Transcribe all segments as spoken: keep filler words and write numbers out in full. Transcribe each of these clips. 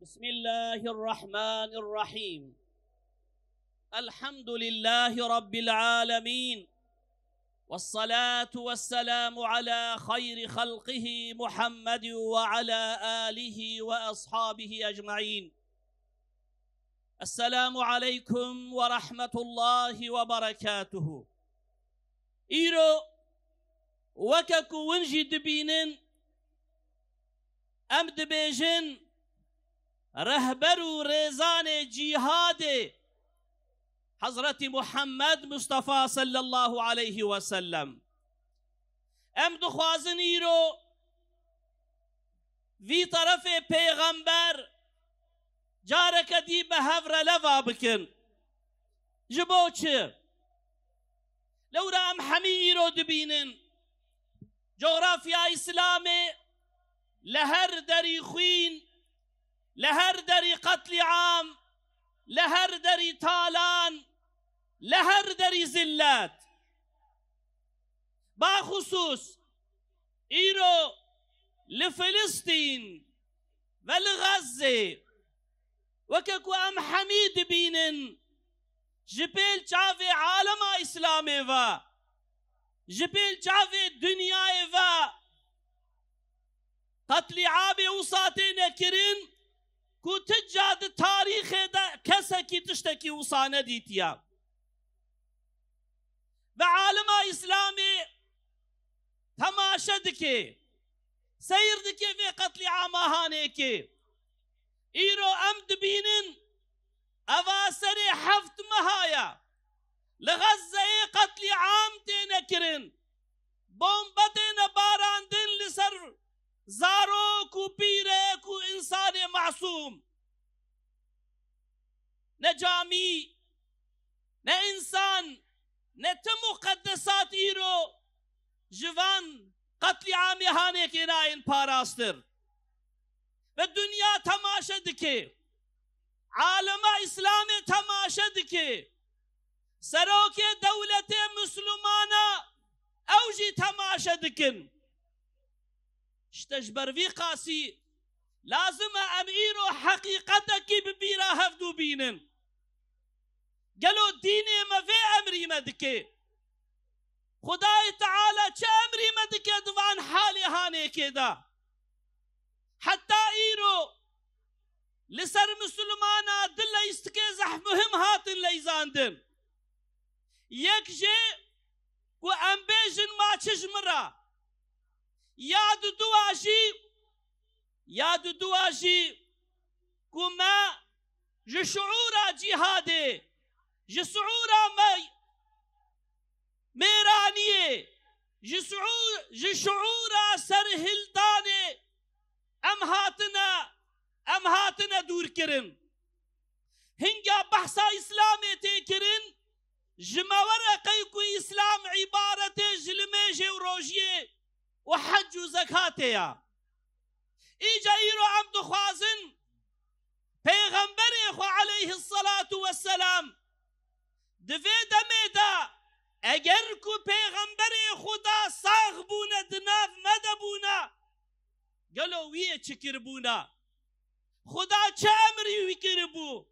بسم الله الرحمن الرحيم. الحمد لله رب العالمين. والصلاة والسلام على خير خلقه محمد وعلى آله وأصحابه أجمعين. السلام عليكم ورحمة الله وبركاته. Îro weke ku win jî dibînin, em dibêjin, rehber û rêzanê cîhadê Hezretî Muhammed Mustafa sallallahu aleyhi ve sellem. Em dixwazin îro vî terefê pêxember careke dî bi hev re leva bikin. Ji bo çi? Lewra em hemî îro dibînin, cografya Îslamê li her derî xwîn, li her derî qetlîam, li her derî talan, li her derî zillet. Baxusûs îro li Filistîn ve li Xezzê, weke ku em hemî dibînin, ji pêl çavê alema Îslamê ve, ji pêl çavê dinyayê ve qetlîamê wisa têne kirin ku ti ca di tarîxê de kesekî tiştekî wisa nedîtiye. Ve alema Îslamê temaşe dike, seyr dike vê qetlîama Hanêkê. Îro em dibînin, eva serê heft meha ye li Xezzeyê qetlîam têne kirin, bombe têne barandin li ser zarok û pîrek û însanê masûm. Ne camî, ne însan, ne ti muqeddesat îro ji van qetlîamê Hanêkê nayên parastir. Ve dinya temaşe dike. Alema Îslamê temaşe dike. Serokê dewletê Misilmana ew jî temaşe dikin. Îşte ji ber vî qasî lazim e em îro heqîqetekî bi bîra hevdû bînin. Gelo dînê me vê emrî me dike? Xwedayê Teala çi emrî me dike di van halê Hanêkê de? Heta îro li ser misilmana du leyîstikê zehf muhim hatin leyzandin. Yek jê ku em bêjin ma çi ji min re, ya duduwa jî, ya duduwa jî ku me ji şuûra cîhadê, ji şuûra me mêraniyê, ji şuû-, ji şuûra serhildanê em hatine, em hatine dûrkirin. Hinga behsa Îslamê tê kirin, ji me were qey ku Îslam îbaretê ji limêjê û rojiyê û hec û zekatê ya. Îca îro em dixwazin Pêxemberê xwe aleyhisselatu vesselam di vê demê de, eger ku Pêxemberê Xuda sax bûne, di nav me de bûne, gelo wî yê çi kiribûna? Xuda çi emrî wî kiribû?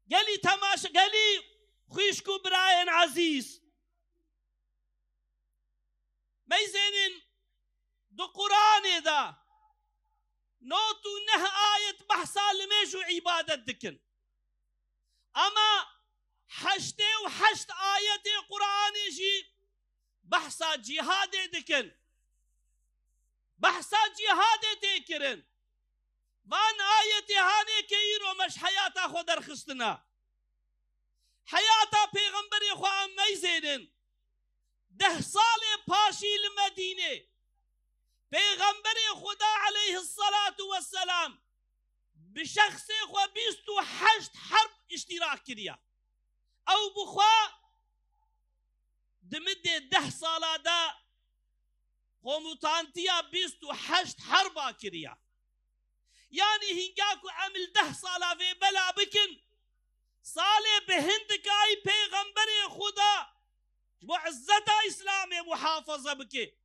Gelî temaşe, gelî xwişk û birayên ezîz, meyzênin di Quranê de nod û neh ayet behsa limêj û îbadet dikin. Ama heştê û heşt ayetê Quranê jî behsa cîhadê dikin. Behsa cîhadê tê kirin. Van ayetê hanê ke îro me ji heyata xwe derxistine. Heyata Pêxemberê xwe em meyzênin. Deh salê paşî li Medînê Pêxemberê Xuda aleyhisselatu vesselam bi şexsê xwe bîst û heşt herb îştîrak kiriye. Ew bi xwe di midê deh sala de komutantiya bîst û heşt herba kiriye. Yanî hinga ku em li deh sala vê bela bikin, salê bi hindikayî Pêxemberê Xuda ji bo izzeta Îslamê muhafaza bike,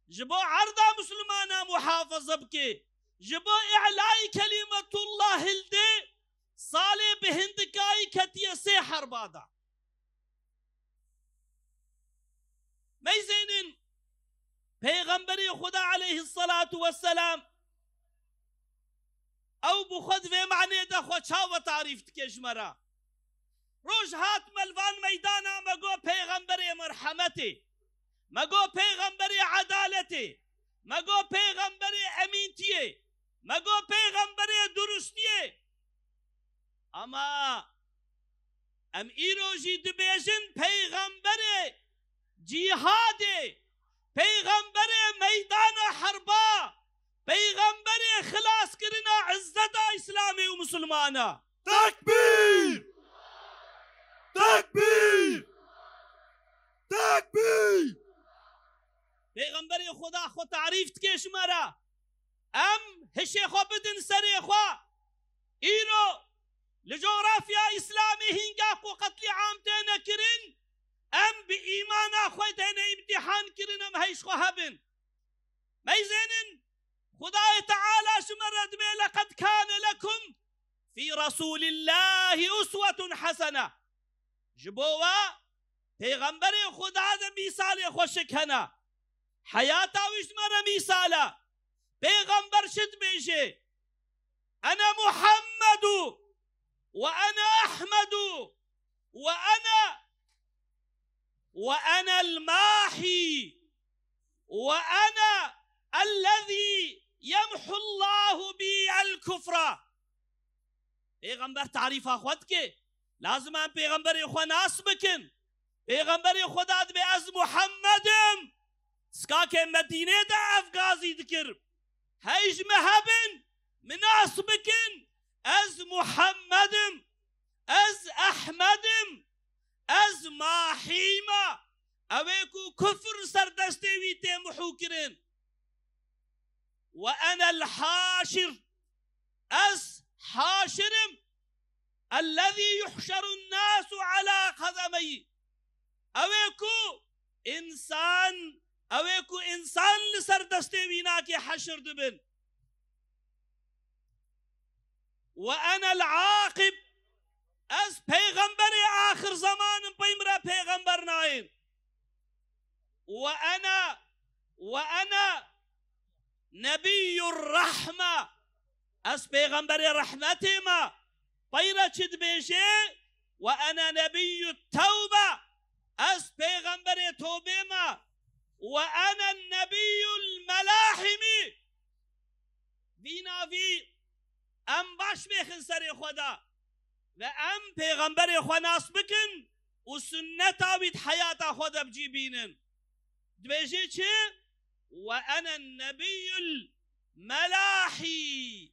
ji bo erda Misilmana muhafaza bike, ji bo îlayî kelîmetullah Herba da. Meyzênin, Peyxemberê Xuda aleyhisselatu vesselam, ew bi xwe di vê manê de xwe çawa tarîf dike ji me re? Roj hat me li van meydana me got Peyxemberê merhemetê, me got Peyxemberê edaletê, me got Peyxemberê emîntiyê, me got Peyxemberê durustiyê. Ama em îro jî dibêjin Peyxemberê cîhadê, Peyxemberê meydana herba, Peyxemberê xilaskirina izzeta Îslamê û Misilmana. Tekbîr! Tekbîr! Tekbîr! Peyxemberê Xuda xwe tarîf dike ji me re. Em hişê xwe bidin serê xwe. Îro li cografya Îslamê hînga ku qetlîam têne kirin, em bi îmana xwe têne îmtîhan kirin, em heyş xwe hebin. Meyzênin, Xudayê Teala ji me re dibê, "Leqed kâne lekum fî Resûlillâhi uswetun hesene." Ji bo we Pêxemberê Xuda de mîsalê xweşik hene. Heyata wî ji me re mîsal e. Pêxember çi dibêje? "Ene Muhammedu ve ene Ehmedu ve ene, ve enel Mahî ve ene ellezî yemhullahu bî el kufra." Pêxember tarîfa xwe dike. Lazim e em pêxemberê xwe nas bikin. Pêxemberê Xuda dibê, "Ez Muhammed im." Sikakê Medînê de ev gazî dikir. Hey ji me hebin, min nas bikin. Ez Muhammed im. Ez Ehmed im. Ez Mahî me. Ew ê ku kufr ser destê wî tê mihû kirin. "Ve enel haşir." Ez haşir im. "Ellezî yuhşerun nasu ala qedemeyî." Ew ê ku însan, ew ê ku însan li ser destê wî nake heşir dibin. "Ve enel aqib." Ez pêxemberê axir zeman im, pey min re pêxember nayên. "Ve ene, ve ene nebiyyur rahme." Ez pêxemberê rehmetê me. Peyre çi dibêje? "Ve ene nebiyyut tewbe." Ez pêxemberê tobê me. "Ve ene nebiyyul melahimi." Vîna vî em baş bêxin serê xwe de ve em pêxemberê xwe nas bikin û sunneta wî di heyata xwe de bi cî bînin. Dibêje çi? "Ve ene nebiyyul melahî."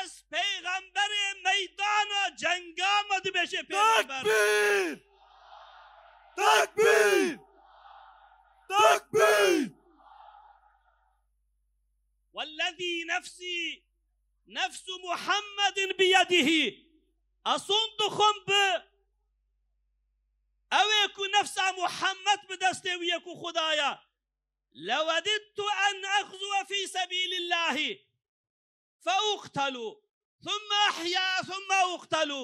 Ez pêxemberê meydana cenga me, dibêje pêxember. Tekbîr! Tekbîr! Tekbîr! "Wellezî nefsî nefsu Muhammedin biyedihî." Ez sond dixwim bi ew ê ku nefsa Muhammed bi destê wî ye ku Xuda ye. "Levedittu en exzuwe fî sebîlillahî fe uqtelu, thumme ehya, thumme uqtelu."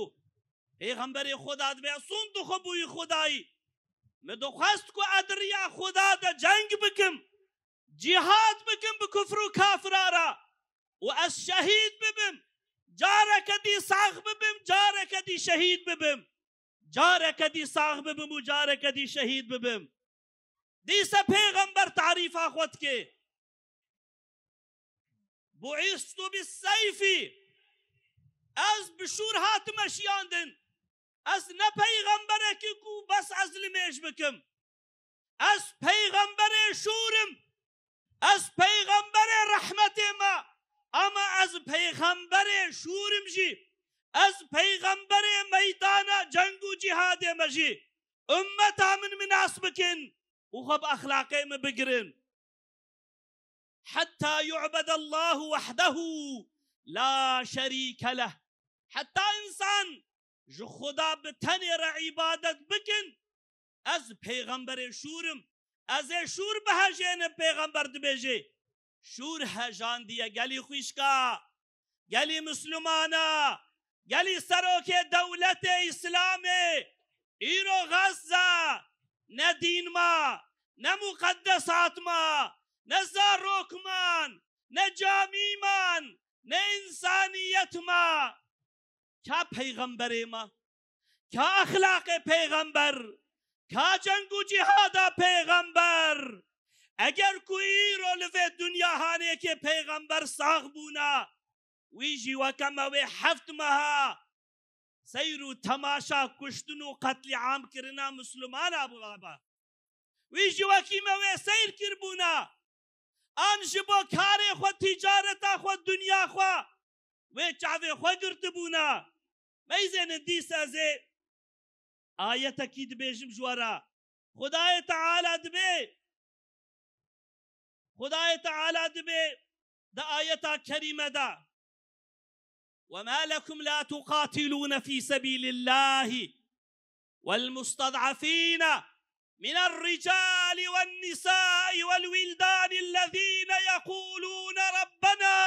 Pêxemberê Xuda dibê, "Sond dixwim bi wî Xudayî. Min dixwest ku ez di riya Xuda de ceng bikim, cîhad bikim bi kufr û kafira re û ez şehîd bibim. Careke dî sax bibim, careke dî şehîd bibim. Careke dî sax bibim û careke dî şehîd bibim." Dîse pêxember tarîfa xwe dike. "Bu'istu bis seyfî." Ez bi şûr hatime şiyandin. Ez ne peyxemberekî ku bes ez limêj bikim. Ez peyxemberê şûr im. Ez peyxemberê rehmetê me. Ama ez peyxemberê şûr im jî. Ez peyxemberê meydana ceng û cîhadê me jî. Ummeta min min nas bikin û xwe bi exlaqê min bigirin. "Hetta yu'bedallahu wahdehu la şerîke leh." Heta însan ji Xuda bi tenê re îbadet bikin, ez pêxemberê şûr im. Ez ê şûr bihejênim, pêxember dibêje. Şûr hejandiye gelî xwîşka, gelî Mislimana, gelî serokê dewletê Îslamê, Îro Gaza ne dîn ma, ne muqeddesat ma, ne zarok man, ne camî man, ne însaniyet ma. Ka peyxemberê ma? Ka exlaqê peyxember? Ka ceng û cîhada peyxember? Eger ku îro li vê dinya hanê ke peyxember sax bûna, wî jî weke me wê heft meha seyr û temaşa kuştin û qetlîam kirina Mislimana bû baba. Wî jî wekî me wê seyr kiribûna. An ji bo karê xwe, tîcareta xwe, dinya xwe wê çavê xwe girtibûna. Meyzênin dîsa ez ê ayetekî dibêjim ji we re. Xwedayê Teala dibê, Xwedayê Teala dibê di ayeta kerîme de: وما لكم لا تقاتلون في سبيل الله والمستضعفين من الرجال والنساء والولدان الذين يقولون ربنا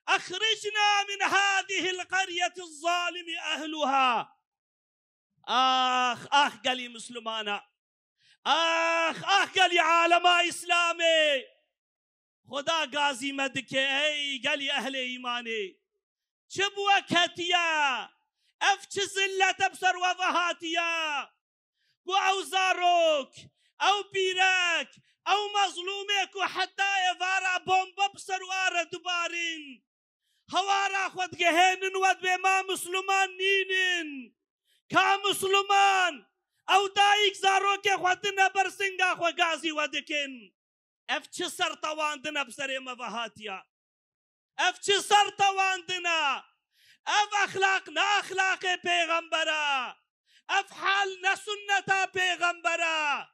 أخرجنا من هذه القرية الظالم أهلها. Ax, ax gelî Mislumana. Ax, ax gelî alema Îslamê. Xuda gazî me dike, ey gelî ehlê îmanê. Çi bi we ketiye? Ev çi zillet e bi ser we ve hatiye? Ku ew zarok, ew pîrek, ew mezlûmê ku heta êvara bombe bi ser wan re dibarîn, hewara xwe digihênin we dibê ma Misluman nînin. Ka Misluman? Ew dayik zarokê xwe dine ber singa xwe gazî we dikin. Ev çi sertewandin e bi serê me ve hatiya? Ev çi sertewandin e? Ev exlaq ne exlaqê pêxember e. Ev hal ne sunneta pêxember e.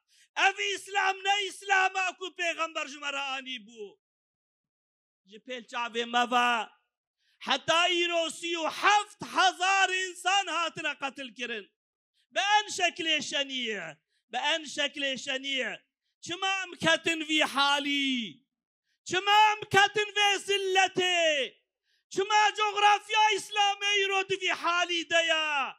Ev Îslam ne Îslam e ku pêxember ji me re anîbû. Ji pêl çavê me ve heta îro sî û heft hezar însan hatine qetil kirin. Bi en şeklê şenî, bi en şeklê şenî. Çima em ketin vî halî? Çima em ketin vê zilletê? Çima cografya Îslamê îro di vî halî de ye?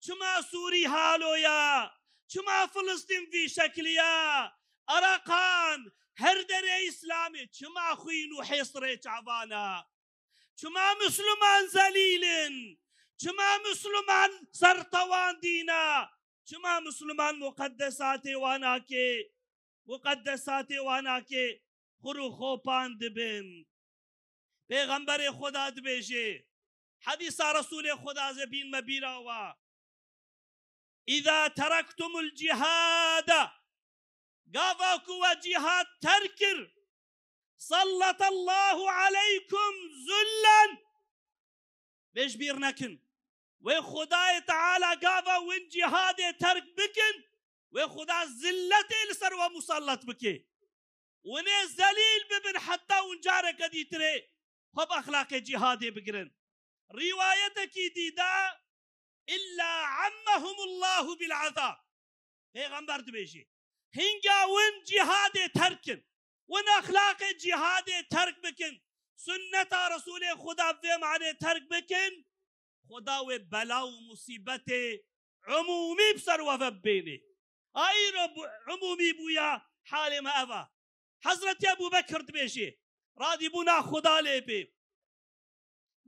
Çima Sûrî halo ye? Çima Filistîn vî şeklî ye? Ereqan, her derê Îslamê çima xwîn û hêsrê çavan e? Çima Misluman zelîl in? Çima Misluman sertewandî ne? Çima Misluman muqeddesatê wan nake? Muqeddesatê wan nake, xur û xopan dibin. Pêxemberê Xuda dibêje, hedîsa Resûlê Xuda zê bîn me bîra wa: إذا تركتم الجهاد، gava ku we cîhad terk kir, سلط الله عليكم ذلا. Vê ji bîr nekin. Wê Xwedayê Teala gava win cîhadê terk bikin, wê Xweda zilletê li ser we musallet bike. Winê zelîl bibin heta win careke dîtirê xwe bi exlaqê cîhadê bigirin. Rîwayetekî dî de: إلا عمهم الله بالعذاب. Pêxember dibêje, hinga win cîhadê terk kin, win exlaqê cîhadê terk bikin, sunneta Resûlê Xuda bi vê manê terk bikin, Xuda wê bela û musîbetê umûmî bi ser we ve bibêne. A îro bu-, umûmî bûya halê me ev e. Hezretî Ebû Bekir dibêje, radîbûna Xuda lê bê: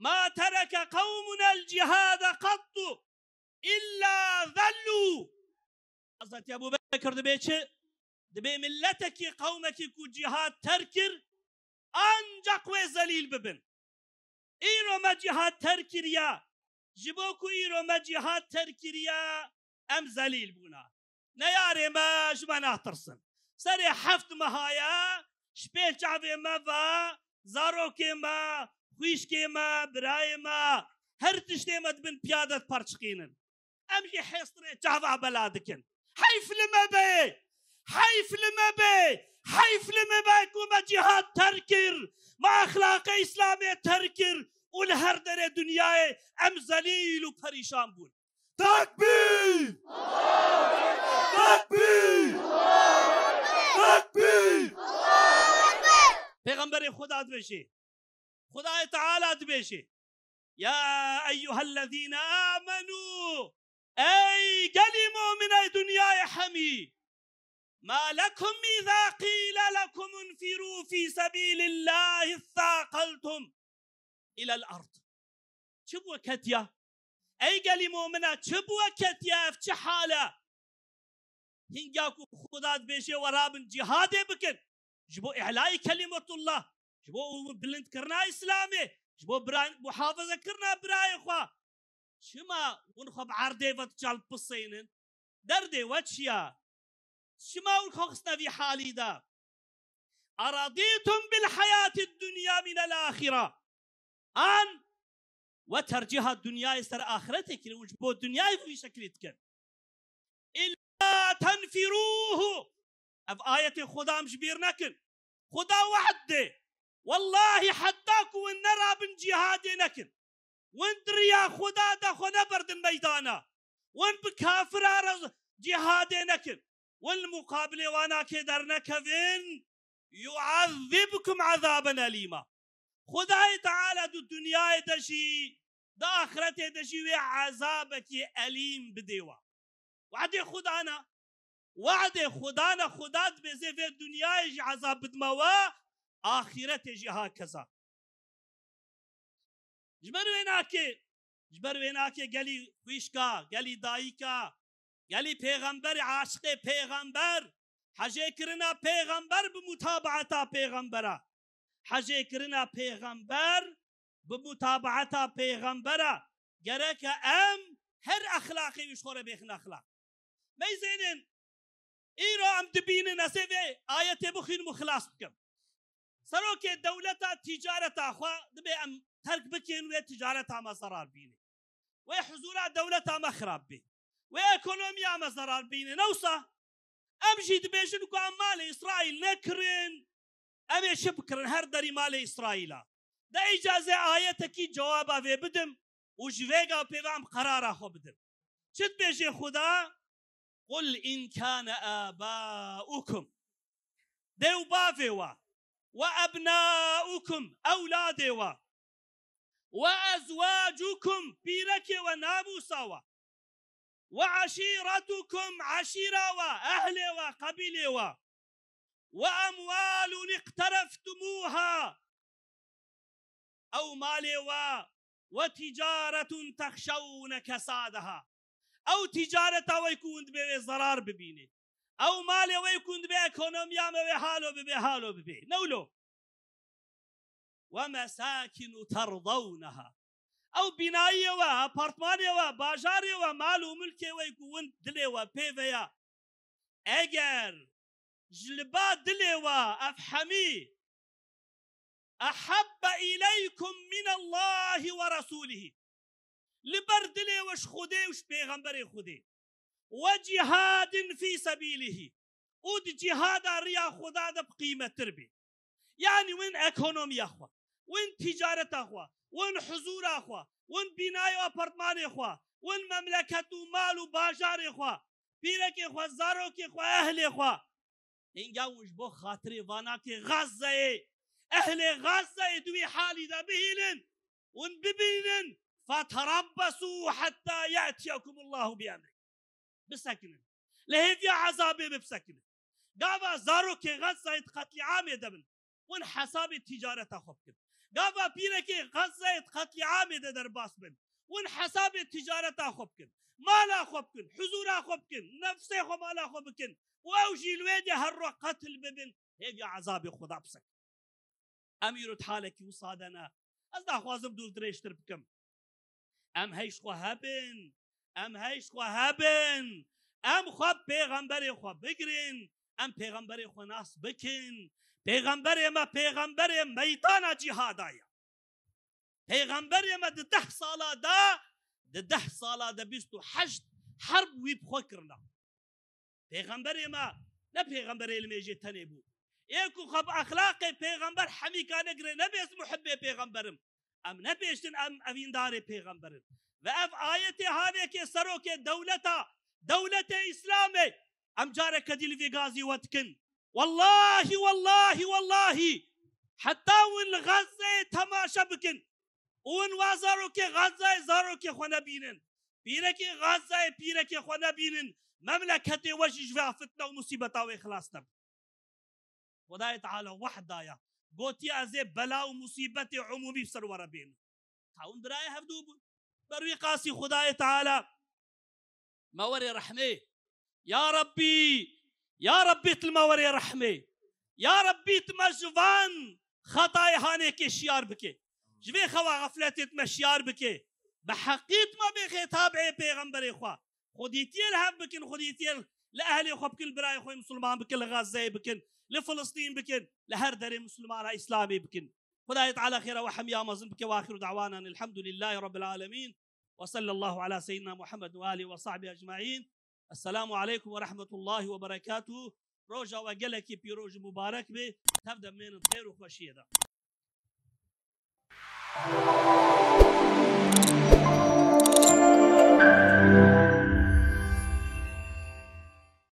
ما ترك قومنا الجهاد قط إلا ذلوا. Hezretî Ebû Bekir dibê çi? Dibê miletekî, qewmekî ku cîhad terk kir, ancaq wê zelîl bibin. Îro me cîhad terk kiriya. Ji bo ku îro me cîhad terk kiriya, em zelîl bûna. Neyarê me ji me natirsin. Serê heft meha ye, ji pêl çavê me ve, zarokê me, xwîşkê me, birayê me, her tiştê me dibin piyade diperçiqînin. Em jî hêstirê çava bela dikin. Heyf li me be! Heyf li me be! Heyf li me be ku me cîhad terk kir, me exlaqê Îslamê terk kir û li her derê dinyayê em zelîl û perîşan bûn. Tekbîr! Tekbîr! Tekbîr! Pêxemberê Xuda dibêje, Xudayê Teala dibêje: يا أيها الذين آمنوا Ey gelî mu'minê dinyayê hemî! Ma lekum îzâ qîle lekum unfirû fî sebîlillâhi thâqeltum ilel ard. Çi bû ketiya? Ey gelî mu'mine, çi bû ketiya, ev çi hal e? Hînga ku Xuda dibêje we rabin cîhadê bikin, ji bo îlayî kelîmetullah, ji bo bilindkirina Îslamê, ji bo bira-, muhafezekirina birayê xwe. Çima hûn xwe bi erdê ve diçalpisênin? Derdê we çi ya? Çima hûn xwe xistine vî halî de? Eradîtum bil hayatid dunya minel axira. An we tercîha dinyayê ser axiretê kirin û ji bo dinyayê vî şeklî dikin. Illa tenfirûhu. Ev ayetê Xuda em ji bîr nekin. Xuda wehd dê. Wellahî heta ku hûn nerabin cîhadê nekin. Hûn di riya Xuda de xwe neberdin meydana. Hûn bi kafira re cîhadê nekin. Hûn li muqabilê wana kê dernekevin. Yu'ezzibkum ezaben elîma. Xudayê Teala di dinyayê de jî, di axiretê de jî wê ezabekî elîm bidê we. We'dê Xuda ne. We'dê Xuda ne, Xuda dibêje vê dinyayê jî ezab bidime we, axîretê jî hakeza. Ji ber wê nakê, ji ber wê nakê gelî xwîşka, gelî dayika, gelî pêxemberê, aşiqê pêxember, hejêkirina pêxember bi mutabaeta pêxembera. Hejêkirina pêxember bi mutabaeta pêxembera. Gereke em her exlaqê wî ji xwe re bêxin exlaq. Meyzênên îro em dibînin, ez ê vê ayetê bixwînim û xilas bikim. Serokê dewleta tîcareta xwe dibê em terk bikin, wê tîcareta me zerar bîne. Wê huzûra dewleta me xirab bê. Wê ekonomiya me zerar bîne. Ne wisa? Em jî dibêjin ku em malê Îsraîl nekirin, em ê çi bikirin? Her derî malê Îsraîla. De îca ez ê ayetekî cewaba vê bidim û ji vê gavê pê ve em qerara xwe bidin. Çi dibêje Xuda? Qul in kâne âbâukum. Dê û bavê we. Ve ebnâukum, ewladê we. Ve ezwâcukum, pîrekê we, namûsa we. Ve eşîretukum, eşîra we, ehlê we, qebîlê we. Ve emwalun iqtereftumuha. Ew malê we, ve ticaretun texşewne kesadaha. Ew ticareta we ku hûn dibê wê zerar bibîne. Ew malê we ku hûn dibê ekonomiya me wê halo bibe, halo bibe. Ne wilo? Ve mesakinu terdewneha. Ew bînayê we, apartmanê we, bajarê we, mal û milkê we ku hûn dilê we pê ve ya. Eger ji li ba dilê we ev hemî ehabbe ileykum minallahi ve rasulihî. Li ber dilê we ji Xwedê û ji pêxemberê Xwedê. Ve cihadin fî sebîlihî. Û di cihada riya Xweda de bi qîmettir bê. Yanî win ekonomiya xwe, win tîcareta xwe, win huzûra xwe, win bînayê û apartmanê xwe, win memleket û mal û bajarê xwe, pîrekê xwe, zarokê xwe, ehlê xwe. Hînga hûn ji bo xatirê vanakê Xazzeyê, ehlê Xazzeyê di wî halî de bihîlin, hûn bibînin, feterabbesu hetta ye'tiyekumullahu bi emrî. Bisekinin. Li hêviya ezabê bisekinin. Gava zarokê Xazzeyê di qetlîamê de bin, hûn hesabê tîcareta xwe bikin. Gava pîrekê Xazzeyê di qetlîamê de derbas bin, hûn hesabê tîcareta xwe bikin. Mala xwe bikin, huzûra xwe bikin, nefsê xwe mala xwe bikin û ew jî li wê de her roj qetil bibin, hêviya ezabê Xweda bisekin. Em îro di halekî wisa de ne. Ez naxwazim dûv dirêjtir bikim. Em heyş xwe hebin. Em heyş xwe hebin. Em xwe pêxemberê xwe bigirin. Em pêxemberê xwe nas bikin. Pêxemberê me pêxemberê meydana cîhada ye. Pêxemberê me di deh sala de, di deh sala de bîst û heşt herb wî bi xwe kirina. Pêxemberê me ne pêxemberê limêjê tenê bû. Ê ku xwe bi exlaqê pêxember hemîka negire, nebê ez muhibbê pêxemberim. Em nebêjtin em evîndarê pêxemberin. Ve ev ayetê havêkê serokê dewleta, dewletê Îslamê, em careke dî li vê gazî we dikin. Wellahî, wellahî, wellahî, heta hûn li Xazzeyê temaşe bikin û hûn wa zarokê Xazzeyê zarokê xwe nebînin, Pîrekê Gazayê pîrekê xwe nebînin, memleketê we jî ji vê fitne û musîbeta wê xilas nebin. Xwedayê Teala wehd daye. Gotiye, ez ê bela û musîbetê umûmî bi ser we re bênim. Tawin birayê hevdû bûn. Ber wî qasî Xwedayê Teala me werê rehmê. Ya Rabbî, ya Rabbî tu me werê rehmê. Ya Rabbî tu me ji van xetayê hanê kê şiyar bike. Ji vê xewa xefletê tu me şiyar bike. Bi heqî tu me bêxê tabiê pêxemberê xwe. Xwedîtiyê li hev bikin, xwedîtiyê li ehlê xwe bikin, li birayê xwe Musulman bikin, li Gazeyê bikin, li Filistîn bikin, li her derê Musulmana Îslamê bikin. Xwedayê Teala xêra we hemiya mezin bike. Ve axiru da'wanan elhamdulillahî rabbil alemin. Ve sallallahu ala seyyidina Muhammed ve alihi ve sahbihi ecmaîn. Esselamu aleykum ve rahmetullahi ve berekatuh. Roja we gelekî pîroz û mubarek be. Tev de mênin xêr û xweşiyê de.